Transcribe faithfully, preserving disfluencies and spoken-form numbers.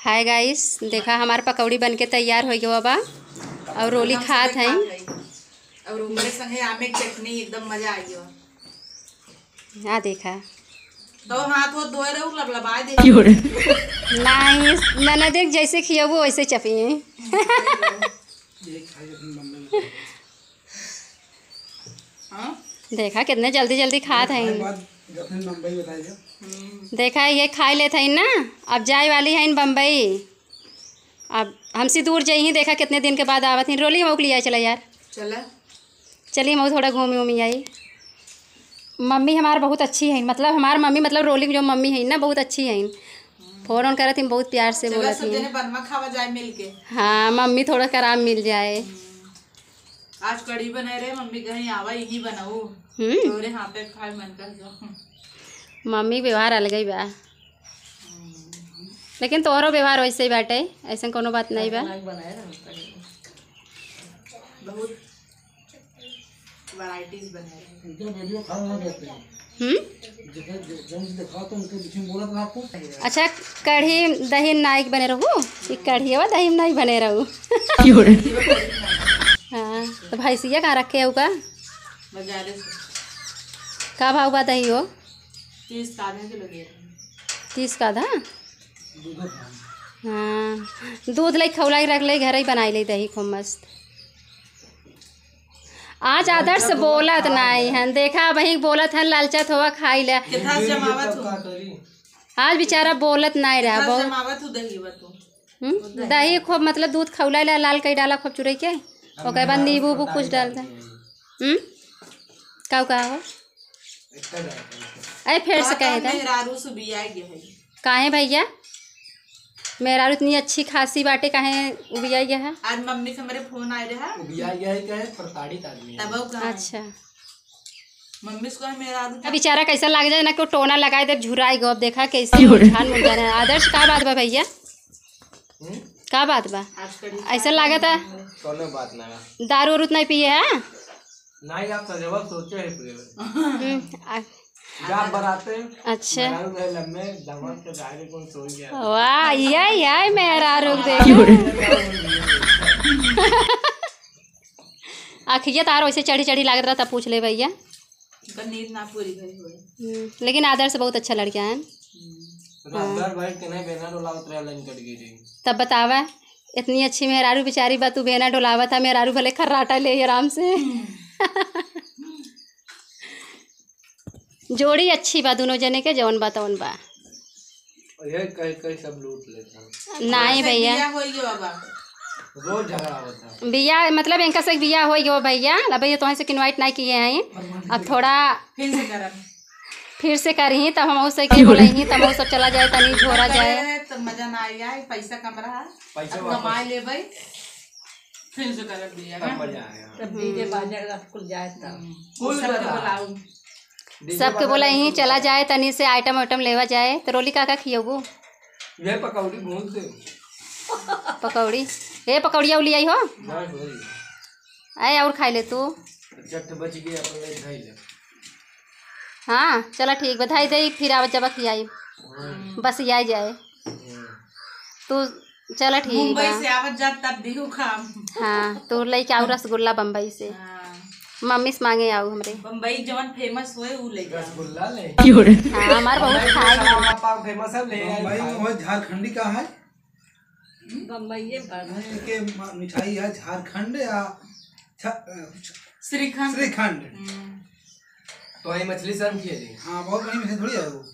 हाय गाइस, देखा हमार पकौड़ी बन के तैयार होइ गवा बा और रोली खात हैं। और ओकरे संगे आमे के चटनी, एकदम मजा आ गया। आ देखा। तो हाथ वो धोए रहू, लबलबाए दे। क्यों रे? नहीं, ननद एक जैसे खियाबू वैसे चपिए। हाँ? देखा कितने जल्दी जल्दी खात हैं। खाए बाद अपने बम्बई बताइए। हम्म। देखा ये खाई लेत हैं ना, अब जाए वाली हैं बम्बई। अब हमसे दूर जइहीं, देखा कितने दिन के बाद आवत हैं। रोली हम ओके लिया चला यार। चला। चलिए मऊ थोड़ा घूमी उमी आई। मम्मी हमार बहुत अच्छी हैं, मतलब हमार मम्मी मतलब रोली जो मम्मी हैं ना बहुत अच्छी हैं। फोन ओन करत हैं, बहुत प्यार से चला बोलत सब हैं। जने बनवा खावा जाए मिल के। हाँ मम्मी थोड़ा कराम मिल जाए। आज कढ़ी बनाए रहे, मम्मी कहीं आवा यहीं बनाऊ। हम्म। तोरे हाथ पे खाए मन कर जो। मम्मी व्यवहार अलग ही बा, लेकिन तोहरो व्यवहार वैसे ही बाटे, ऐसन कोनो बात नहीं बा। बनाए रहे, बहुत वैरायटीज बनाए रहे। इनके वीडियो खाना ना देखते हैं। हम्म। जैसे ज-, जौन से दिखाओ तो उनके बीच में बोलत रहा आपको। अच्छा, कढ़ी दही नाइक बने रहू, ई कढ़ियवा दही में नहीं बने रहू। क्यों रे? हाँ, तो भैंसिया कहाँ रखे हो का? बाजारे से। का भाव बा दही हो? तीस का आधा किलो दे रहे हैं। तीस का आधा? हाँ, दूध लई खौलाई रख ले, घर ही बनाई ले दही खूब मस्त। आज आदर्श बोलत नाई हन, देखा वही बोलत हन, लालचत होवा खाई ले। कितना जमावत हूँ। आज बेचारा बोलत नाई रहा, कितना बहुत जमावत हूँ दही बा तू। हम्म, दही खूब मतलब दूध खौला ला, लाल कई डाला खूब चुरई के, ओकर बाद नींबू उबू कुछ डाल दे। हम्म, का का हो? अरे फिर से कहे दे। मेहरारू से बिया गया है। काहे भैया? मेहरारू इतनी अच्छी खासी बाटे, काहे उबिया गया है? आज मम्मी से मेरे फोन आए रहा। उबिया गया है, क्या है? प्रताड़ित आदमी है। तब वो कहाँ है? अच्छा। मम्मी से कहे मेहरारू अब बेचारा कैसा लग जाए ना, कोई टोना लगाए दे, झुराई गो। अब देखा कैसे क्यों रे? मुरझान मुरझान है। आदर्श, का बात बा भैया? हम्म? का बात बा? आज कढ़ी ऐसा लागत है। कोनो बात ना बा। दारू उरू तो नहीं पिए है? नहीं, आप सजवा सोचे है पिए। हम्म, आ- जा बराते। अच्छा। मेहरारू रहे लम्बे, दामाद के जाए कौन सो गया। वाह, ये, ये मेहरारू देख। क्यों रे? आँखिया तार वैसे चढ़ी चढ़ी लागत रहा, तब पूछ ले भैया। उनका नींद ना पूरी भई होए। हम्म, लेकिन आदर्श बहुत अच्छा लड़का है। हम्म। रात भर बैठ के नहीं बेना डोलावत रहे, लाइन कट गई रही। तब बतावा, इतनी अच्छी मेहरारू बेचारी बा, तू बेना डोलावत है, मेहरारू भले खर्राटा ले आराम से। जोड़ी अच्छी बा दोनों जने के, जौन बा तौन बा। ये कहीं कहीं सब लूट लेता है। नाई भैया। बिया होई गयो बाबा। रोज झगड़ा होता है। बिया मतलब इनका से बिया होई गयो भैया। अब भैया तोहे से invite नहीं किए हैं। अब थोड़ा फिर से करब। फिर से करही तब हम उसे के बोलही तब वो सब चला जाए तनी झोरा जाए। तो मजा ना आई, आई पैसा कम रहा। पैसा अब वापस। कमाए लेबै। फिर से करब बिया तब ना। मजा आएगा। तब DJ बाजा रात कुल जाए तब। कुल सबके बता। बुलाऊ। DJ सबके वाला बोला यहीं बिल्कुल चला बता। जाए, तनी से item वाइटम लेवा जाए। तो रोली का का खियबू? ये पकौड़ी भून दे। पकौड़ी, ए पकौड़िया उली आई हो। बस वही। आए और खाई ले तू। जट बच गया, अपन ले खाई ले। हाँ चला ठीक बा, धाई दे फिर आवत जब खियाई। हम्म। बस आई जाए। हम्म। तू चला ठीक मुंबई बा। से आवत जात तब दिहू खाम। हाँ, तोर लइके आऊ रसगुल्ला बम्बई से। हाँ। मम्मी से मांगे आऊ हमरे। बम्बई जवन famous होए उ लइके आऊ। रसगुल्ला ले। क्यों रे? हाँ, हमार बहुत बम्बई खाए में हैं। सारा पाव famous है, ले आई बम्बई में खाओ। वो झारखंडी का है? बम्बई में नहीं, के म-, मिठाई है झारखंड या छ-, अ, श्रीखंड। श्रीखंड। हम्म। तो ये मछली शर्म किए जी। हाँ, बहुत बड़ी मछली थोड़ी है वो।